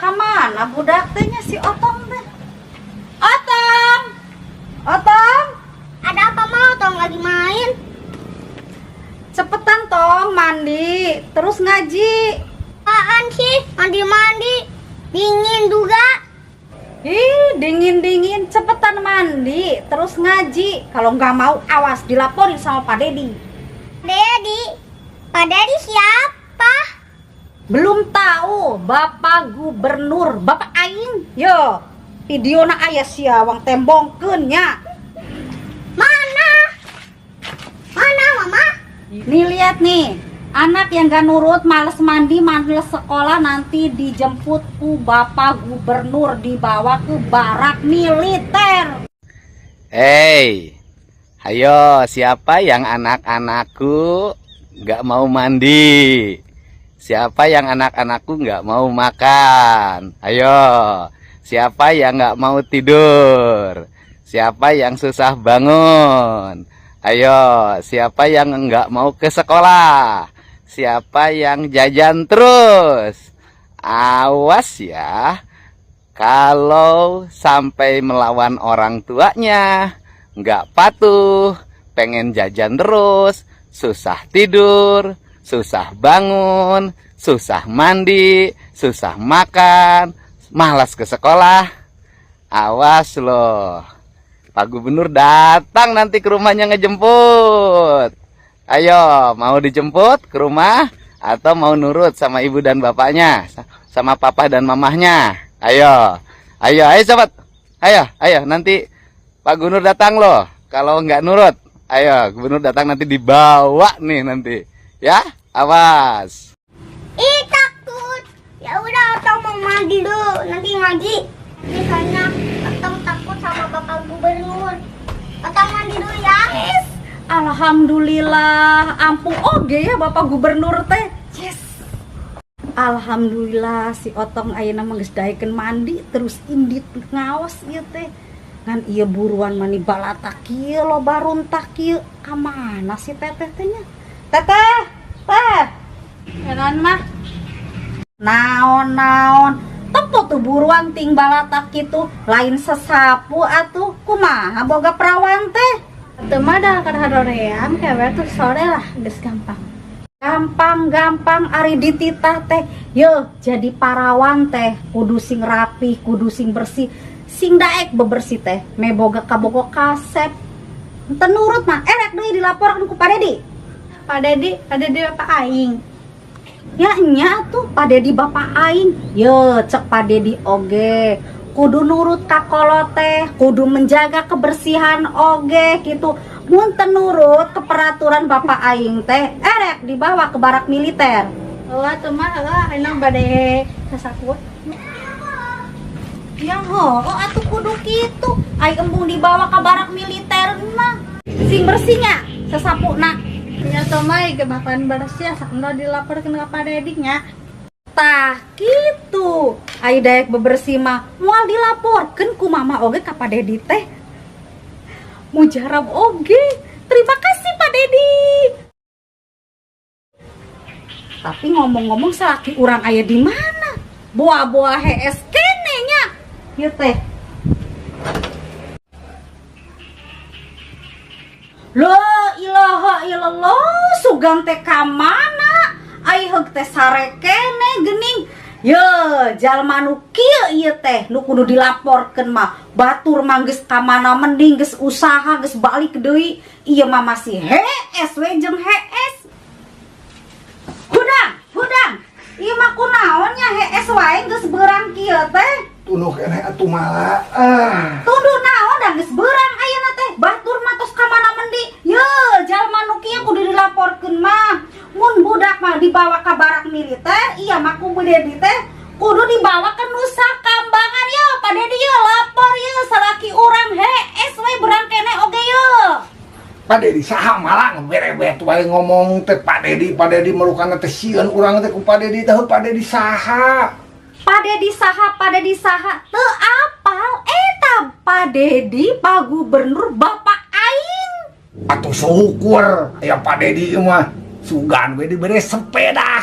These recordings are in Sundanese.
Kamana budak teh nya si Otong teh? Otong! Otong! Ada apa, mau Tong lagi main? Cepetan, Tong, mandi, terus ngaji. Apaan sih? Mandi-mandi. Dingin juga. Ih, dingin-dingin, cepetan mandi, terus ngaji. Kalau nggak mau, awas dilaporin sama Pak Dedi. Dedi. Pak Dedi siapa? Belum tahu, Bapak Gubernur, Bapak Aing. Yo, videona aya sia wang tembongkeun nya. Mana? Mana, Mama? Nih lihat nih, anak yang gak nurut, males mandi, males sekolah, nanti dijemput ku Bapak Gubernur, dibawa ke barak militer. Hey, ayo, siapa yang anak-anakku nggak mau mandi? Siapa yang anak-anakku nggak mau makan? Ayo, siapa yang nggak mau tidur? Siapa yang susah bangun? Ayo, siapa yang nggak mau ke sekolah? Siapa yang jajan terus? Awas ya, kalau sampai melawan orang tuanya, nggak patuh, pengen jajan terus, susah tidur, susah bangun, susah mandi, susah makan, malas ke sekolah. Awas loh. Pak Gubernur datang nanti ke rumahnya ngejemput. Ayo, mau dijemput ke rumah atau mau nurut sama ibu dan bapaknya, sama papa dan mamahnya? Ayo, ayo, ayo sobat. Ayo, ayo, nanti Pak Gubernur datang loh. Kalau nggak nurut, ayo, Gubernur datang nanti dibawa nih nanti. Ya, awas. Ih, takut. Ya udah, Otong mau mandi dulu, nanti ngaji. Misalnya Otong takut sama Bapak Gubernur. Otong mandi dulu ya. Yes. Alhamdulillah, ampuh oge ya Bapak Gubernur teh. Yes. Alhamdulillah si Otong ayeuna mah geus daekeun mandi terus indit ngaos ieu teh. Ngan ieu buruan mani balatak kieu loba runtah kieu. Ka mana si teteh teh nya? Teteh, teh. Naon, Mah? Naon-naon. Tempo tuh buruan ting balatak kitu, lain sesapu atuh. Kumaha boga perawan teh? Atuh mah dah kan haroream kewe tuh sore lah geus gampang. Gampang-gampang ari dititah teh. Yo, jadi parawan teh kudu sing rapi, kudu sing bersih, sing daek bebersih teh. Me boga kabogo kasep. Teu nurut mah erek deui dilaporkan ku Pak Dedi. Pak Dedi, Pak Dedi bapak aing. Ya nya tuh Pak Dedi bapak aing. Yo, cek Pak Dedi oge. Kudu nurut ka kolot teh, kudu menjaga kebersihan oge gitu. Mun teu nurut ke peraturan bapak aing teh, erek dibawa ke barak militer. Oh, atuh mah heuh ayeuna bade sasapu. Ya ho, oh atuh kudu kitu. Ai embung dibawa ke barak militer mah. Sing bersihnya sesapuna. Nya tuh mah ge bakalan bersih asa dilaporkeun ka Pak Dedi nya. Tah kitu. Ai daek bebersih mah moal dilaporkeun ku mama oge ka Pak Dedi teh. Mujarab oge. Terima kasih, Pak Dedi. Tapi ngomong-ngomong salaki urang aya di mana? Boa-boa hees kene nya. Ieu teh. La ilaha illallah, sugan teh ka mana? Ai heug teh sare kene geuning. Ye, jalma nu kieu ieu teh nu kudu dilaporkeun mah. Batur mah geus ka mana mending geus usaha geus balik deui. Ieu mah masih hees we jeung hees. Hudang, hudang. Ieu mah kunaon nya hees wae geus beurang kieu teh? Tunduh keneh atuh malah. Ah. Tunduh naon da geus beurang ayeuna teh. Batur mah tos ka mana mendi. Ye, jalma nu kieu kudu dilaporkeun mah. Mun budak mah dibawa ka barak militer, iya mah ku Dedi teh kudu dibawa ke Nusa Kambangan ye. Pak Dedi ye lapor ye salaki urang hees we beurang keneh oge ye. Pak Dedi saha malah ngeberebet wae ngomong teh Pak Dedi, Pak Dedi melukan teh sieun urang teh ku Pak Dedi teh. Pak Dedi saha? Pak Dedi saha, Pak Dedi saha, teu apal eta Pak Dedi, Pak Gubernur, Bapak aing. Atuh syukur ya Pak Dedi mah sugan we dibere sepeda.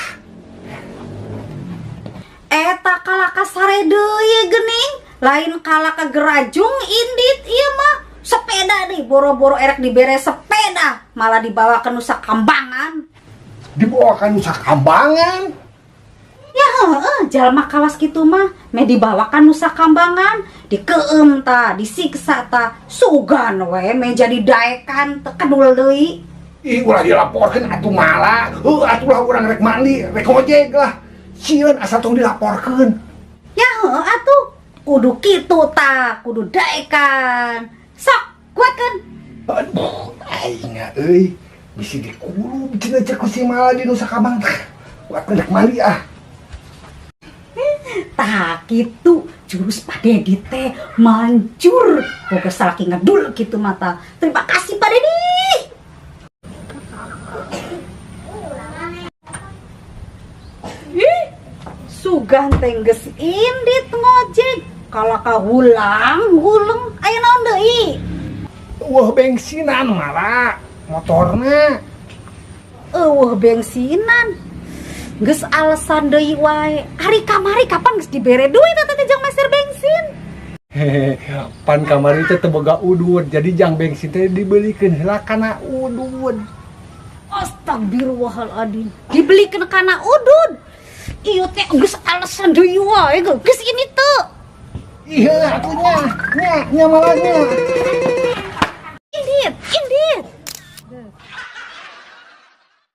Eta kalaka sare deui geuning, lain kalaka gerajung indit ieu mah. Sepeda deui, boro-boro erek dibere sepeda, malah dibawa ke Nusa Kambangan. Dibawa ka Nusa Kambangan. Ya heeh, jalma kawas kitu mah meh dibawa ka Nusa Kambangan, dikeum ta, disiksa ta, sugan we meh jadi daekan teu kedul deui. Ih, ulah dilaporkeun atuh malah. Heuh, atuh lah urang rek mandi, rek ngojek lah. Sieun asa tong dilaporkeun. Ya heeh atuh, kudu kitu ta, kudu daekan. Sok, kuatkeun. Aduh, aing euy. Bisi dikulub cenah cek ku si Mala di Nusa Kambangan. Kuatkeun rek mandi ah. Tah kitu jurus Pak Dedi teh mancur. Boga salaki ngedul kitu mata. Terima kasih, Pak Dedi. Ih, sugan teh geus indit ngojek. Kalaka hulang huleng aya naon deui? Wah, bensinan malah motorna. Eueuh bensinan. Geus alasan deui wae. Ari kamari kapan geus dibere duit eta teh jang meser bensin? Hehe, pan kamari teh teu boga udud, jadi jang bensin teh dibelikeun heula kana udud. Astagfirullahaladzim. Dibelikeun kana udud. Ieu teh geus alasan deui wae, geus ini teu. Iya, atuh nya, nya, nya malah nya.